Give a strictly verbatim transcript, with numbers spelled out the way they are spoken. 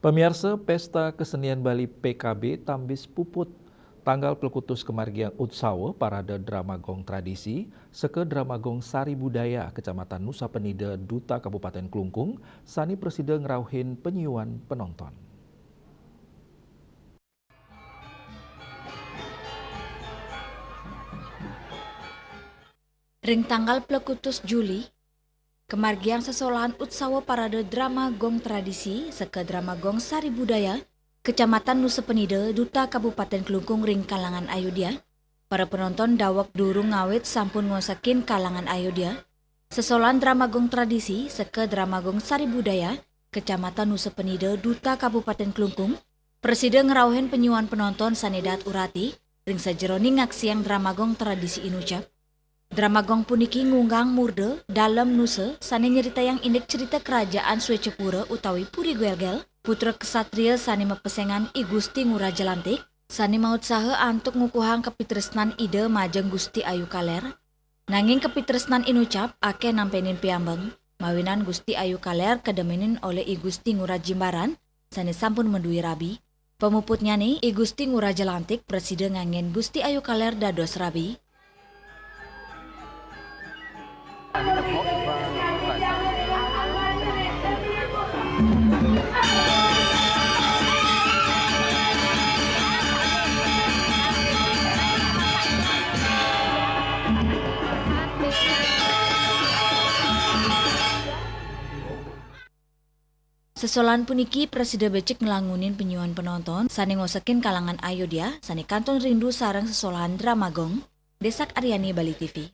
Pamiarsa, Pesta Kesenian Bali P K B tambis puput. Tanggal plekutus kemargiang Utsawa Parade Drama Gong Tradisi seka Drama Gong Sari Budaya, Kecamatan Nusa Penida, Duta Kabupaten Klungkung, sane prasida ngrauhin penyuan penonton. Ring tanggal plekutus Juli, kemargiang sesolahan Utsawa Parade Drama Gong Tradisi seka Drama Gong Sari Budaya, Kecamatan Nusa Penida, Duta Kabupaten Klungkung ring kalangan Ayodhya. Para penonton daweg durung ngawit sampun ngosekin kalangan Ayodhya. Sesolahan Drama Gong Tradisi seka Drama Gong Sari Budaya, Kecamatan Nusa Penida, Duta Kabupaten Klungkung, prasida ngrauhin penyuan penonton sane daat urati ring sajeroning ngaksiang Drama Gong Tradisi inucap. Drama Gong puniki ngunggang murda dalem nusa sane nyritayang indik crita kerajaan Swecapura utawi Puri Gwelgel, putra ksatria sane mapesengan I Gusti Ngurah Jelantik, sane mautsaha antuk ngukuhang kapitresnan Ida majeng Gusti Ayu Kaler. Nanging kapitresnan inucap akeh nampenin piambeng, mawinan Gusti Ayu Kaler kademenin olih I Gusti Ngurah Jimbaran sane sampun madue rabi. Pamuputnyane, I Gusti Ngurah Jelantik prasida nganggen Gusti Ayu Kaler dados rabi. Sesolahan puniki prasida becik nglangunin penyuan penonton sane ngosekin kalangan Ayodhya sane kantun rindu sareng sesolahan Drama Gong. Desak Aryani, Bali T V.